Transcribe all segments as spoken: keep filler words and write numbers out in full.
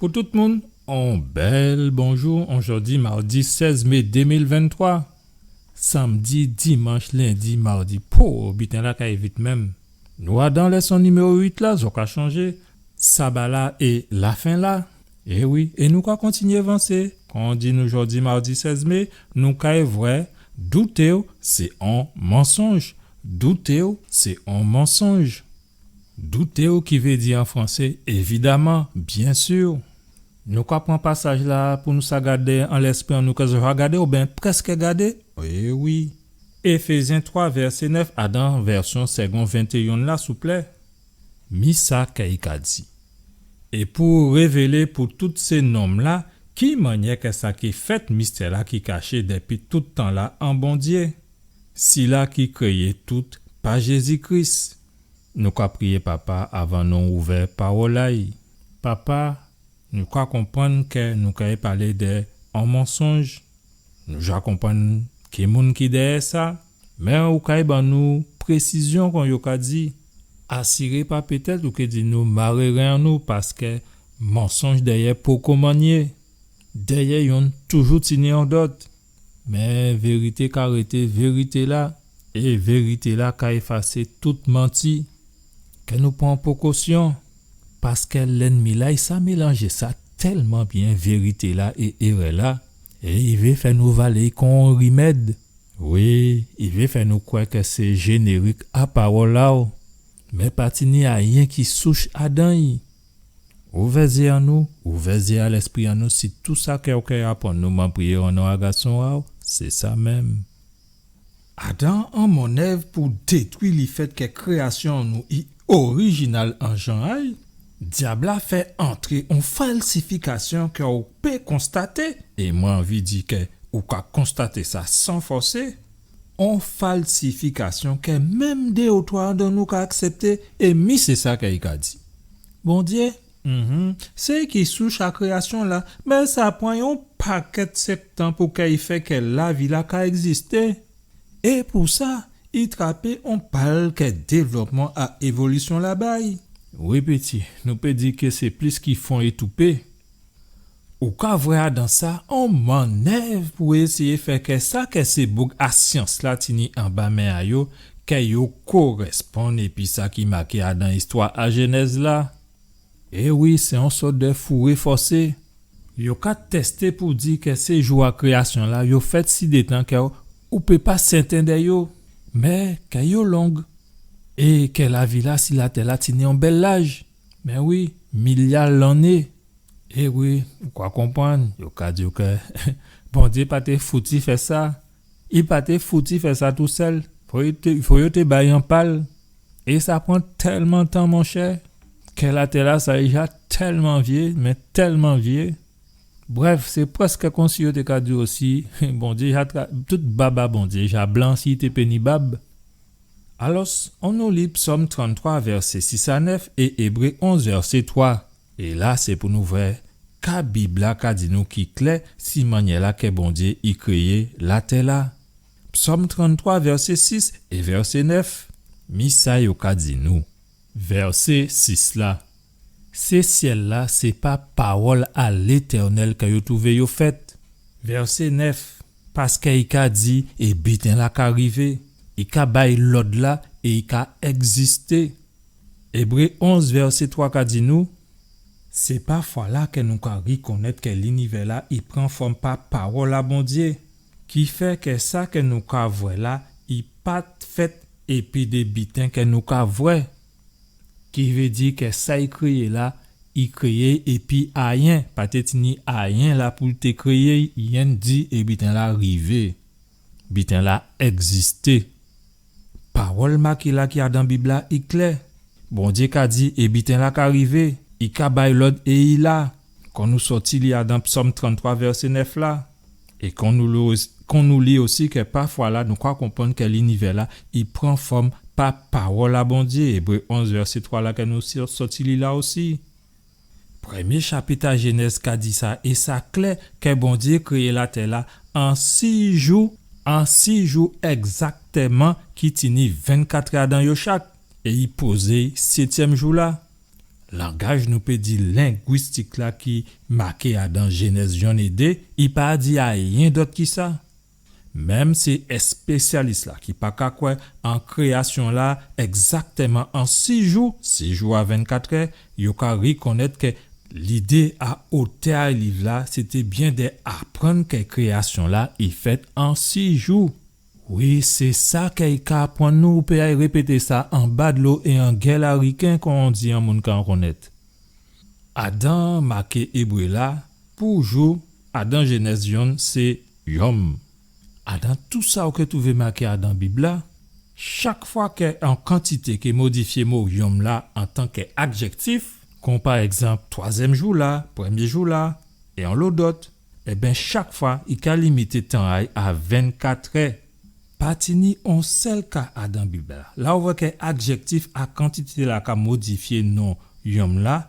Pou tout moun, on bèl bonjou, on jòdi mawdi sèz mé dé mil venntwa. Sanmdi, dimanch, lendi, mawdi, po, biten-la kay vit menm. Nou adan lèson niméwo uit la, zò ka chonjé. Saba-la é lafen-la. É wi, é nou ka kontinyé vansé. Kon di nou jòdi mawdi sèz mé, nou kay vwè, douté'w sé on mansonj. Douté'w sé on mansonj. Douté'w ki vé di an fransé, évidaman, byen si. Nou ka pran pasaj-la pou nou sa gadé an lèspri an nou, kè zò ja gadé oubyen prèskè gadé. É wi. Éfézyen twa, vèsé nèf, adan vèsyon Segond vingt et un la, souplé. Mi sa kè i ka di. É pou révélé pou tout sé nonm-la, ki mannyè kè sa ki fèt, mistè-la ki kaché dépi tout tan-la an Bondyé, sila ki kréyé tout pa Jézi Kris. Nou ka priyé Papa avan nou ouvè pawòl a'y. Papa, nou ka konprann kè nou kay palé dè on mansonj. Nou ja konprann ki moun ki dèyè sa, mé ou kay ban nou présizyon kon yo ka di. Asiré pa pétèt ou ké di nou maré ren an nou, paskè mansonj dèyè poko mannyé. Dèyè yonn toujou tini on dòt. Mé vérité ka rété vérité-la, é vérité-la ka éfasé tout manti. Kè nou pran pokosyon, paskè lènmi-la i sa mélanjé sa tèlman byen, vérité-la é érè-la, é i vé fè nou valé kon rimèd. Wi, i vé fè nou kwè kè sé jénérik a pawòl-la, o. Mé pa tini ayen ki souch adan'y. Ouvè zyé an nou, ouvè zyé a lèspri an nou, si tou sa kè ou kay aprann nou, mwen priyé an non a Gason a'w, sé sa menm. Adan on mannèv pou détwi lèfèt kè kréyasyon an nou i orijinal an jan a'y, dyab-la fè antré on falsifikasyon kè ou pé konstaté, é mwen anvi di kè ou ka konstaté sa san fòsé, on falsifikasyon kè menm dé ou twa adan nou ka aksèpté, é mi sé sa kè i ka di. Bondyé, mhm, sé ki souch a kréyasyon-la, mé sa pran on pakèt syèk tan pou kè i fè kè lavi-la ka ègzisté. É pou sa, i trapé on pal kè dévlopman a évolisyon-la bay. Wi, piti, nou pé di kè sé plis ki fon é toupé. Ou ka vwè adan sa on mannèv pou éséyé fè kè sa kè sé boug a syans-la tini anba men a yo, kè yo korèsponn épi sa ki maké adan istwa a Jénèz-la. É wi, sé on sòt dè fouré fòsé. Yo ka tèsté pou di kè sé jou a kréyasyon-la, yo fèt si dé tan kè ou pé pa sèten dè yo, mé kè yo long, é kè lavi-la si latè-la tini on bèl laj. Mé wi, milya lanné. É wi, ou ka konprann, yo ka di'w kè Bondyé pa té fouti fè sa. I pa té fouti fè sa tousèl. Fo yo té, fo yo té ba'y on pal. É sa pran tèlman tan, monchè, kè latè-la sa i ja tèlman vyé, mé tèlman vyé. Brèf, sé prèskè konsi yo té ka di osi, Bondyé ja tra-, tout bab a Bondyé ja blan si i té pé ni bab. Alò, annou li Psòm tranntwa, vèsé sis a nèf, é Ébré onz, vèsé twa. É la, sé pou nou vwè ka Bib-la ka di nou ki klè si mannyè-la kè Bondyé i kréyé latè-la. Psòm tranntwa, vèsé sis é vèsé nèf, mi sa yo ka di nou. Vèsé sis la. Sé syèl-la, sé pa pawòl a Létènèl kè yo twouvé yo fèt. Vèsé nèf, paskè i ka di, é biten-la ka rivé, i ka bay lòd-la é i ka ègzisté. Ébré onz, vèsé twa ka di nou, sé pa fwa-la kè nou ka rikonnèt kè linivè-la i pran fòm pa pawòl a Bondyé, ki fè kè sa kè nou ka vwè la i pa t fèt épi dé biten kè nou ka vwè. Ki vé di kè sa i kréyé la, i kréyé épi ayen, pa té tini ayen la pou té kréyé, yenki di é biten-la rivé. Biten-la ègzisté. Pawòl maké la ki adan Bib-la, i klè. Bondyé ka di, é biten-la ka rivé, i ka bay lòd é i la. Kon nou sòti li adan Psòm tranntwa, vèsé nèf la. É kon nou li os-, kon nou li osi kè pa fwa la, nou ka konprann kè linivè-la, i pran fòm pa pawòl a Bondyé. Ébré onz, vèsé twa la, kè nou sò-, sòti li la osi. Prèmyé chapit a Jénèz ka di sa, é sa klè kè Bondyé kréyé latè-la an sis jou, an sis jou ègzaktèman ki tini vennkatrè adan yo chak, é i pozé sétyèm jou-la. langaj nou pé di lengwistik la ki maké adan Jénèz yonn é dé, i pa di ayen dòt ki sa. Menm sé èspésyalis la ki pa ka kwè an kréyasyon la ègzaktèman an sis jou, sis jou a vennkatrè, yo ka rikonnèt kè lidé a otè a liv la, sété byen dè aprann kè kréyasyon la i fèt an sis jou. Wi, sé sa kè i ka aprann nou, ou pé ay répété sa anba dlo é an gèl a riken, kon on di an moun ka rikonnèt. Adan maké ébré la, pou jou, adan Jénèz yonn, sé yom. Adan tou sa ou ké twouvé maké adan Bib la, chak fwa kè on kantité ké modifyé mo yom la antan kè adjèktif, kon pa ègzanp twazyèm jou la, prèmyé jou la, é onlo dòt, ében, chak fwa, i ka limité tan a'y a vennkatrè. Pa tini on sèl ka adan Bib la, la ou vwè kè adjèktif a kantité la ka modifyé non yom la,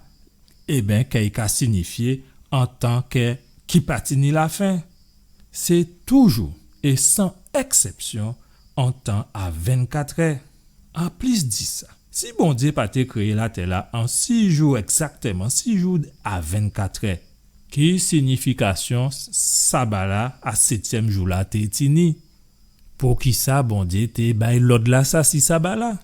ében, kè i ka sinifyé an tan kè ki pa tini lafen. Sé toujou é san èksèpsyon an tan a vennkatrè. Anplis di sa, si Bondyé pa té kréyé latè la an sis jou ègzaktèman, sis jou a vennkatrè, ki sinifikasyon s-, saba la a sétyèm jou la té tini? Poukisa Bondyé té bay lòd la sa si saba la?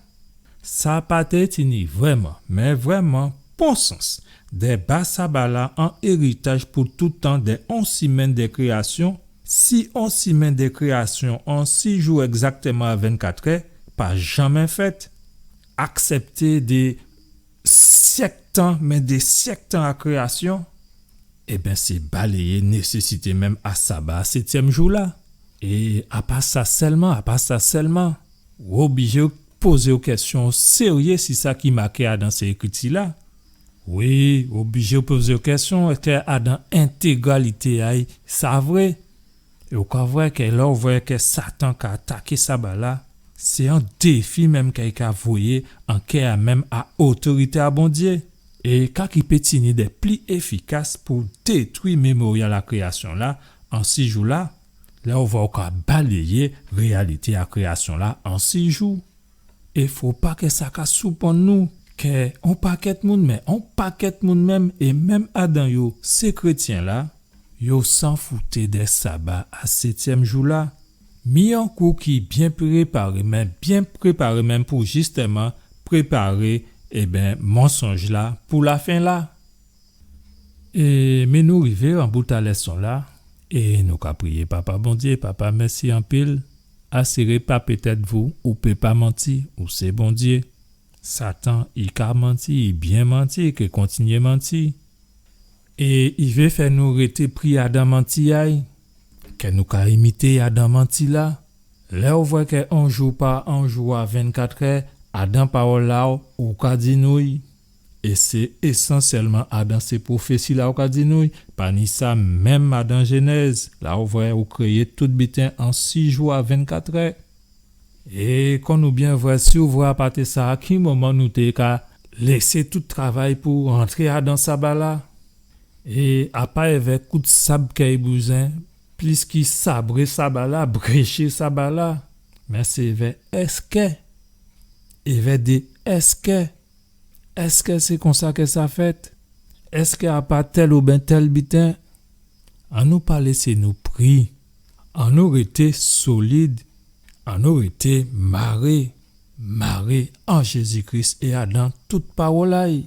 Sa pa té tini vrèman, mé vrèman, pon sans dè ba saba la an éritaj pou tout tan dè on simenn dè kréyasyon, si on simenn dè kréyasyon an sis jou ègzaktèman a vennkatrè pa janmè fèt. Aksèpté dè syèk tan, mé dè syèk tan a kréyasyon, ében, sé baléyé nésésité menm a saba a sétyèm jou la. É a pa sa sèlman, a pa sa sèlman, ou oblijé pozé'w kèsyon séryé si sa ki maké adan sé ékriti la. Wi, ou oblijé pozé'w kèsyon, èskè adan entégralité a'y sa vré? É ou ka vwè kè lè ou vwè kè Satan ka ataké saba la, sé on défi menm kè i ka voyé an kè a menm a otorité a Bondyé. É ka ki pé tini dè pli éfikas pou détwi mémoryal a kréyasyon la an sis jou la, lè ou vwè ou ka baléyé réyalité a kréyasyon la an sis jou. É fo pa kè sa ka souprann nou kè on pakèt moun, mé on pakèt moun menm, é menm adan yo sé krétyen la, yo sanfouté dè saba a sétyèm jou la. Mi on kou ki byen préparé, mé byen préparé menm pou jistèman préparé, ében, mansonj la pou lafen la. É, mé nou rivé an bout a lèson la, é nou ka priyé. Papa Bondyé, Papa, mèsi anpil. Asiré pa pétèt vou, ou pé pa manti, ou sé Bondyé. Satan, i ka manti, i byen manti, i ké kontinyé manti. É i vé fè nou rété pri adan manti a'y. Kè nou ka imité adan manti la. Lè ou vwè kè on jou pa on jou a vennkatrè, adan pawòl la ou ka di nou'y. É sé ésansyèlman adan sé pwofési la ou ka di nou'y, pa ni sa menm adan Jénèz, la ou vwè ou kréyé tout biten an sis jou a vennkatrè. É kon nou byen vwè, si ou vwè a pa té sa, a ki moman nou té ka lésé tout travay pou rantré adan saba la? É a pa èvè kout sab kè i bouzwen plis ki sabré saba la, bréché saba la. Mé sé èvè èskè, èvè dè èskè, èskè sé konsa kè sa fèt? Èskè a pa tèl oubyen tèl biten? Annou pa lésé nou pri. Annou rété solid. Annou rété maré, maré an Jézi Kris é adan tout pawòl a'y.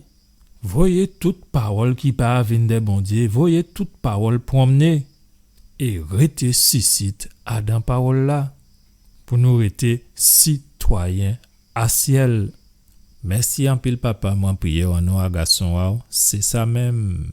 Voyé tout pawòl ki pa vin dè Bondyé, voyé tout pawòl pwonmné. É rété sisit adan pawòl la, pou nou rété sitwayen a syèl. Mèsi anpil, Papa, mwen priyé'w an non a Gason a'w, sé sa menm.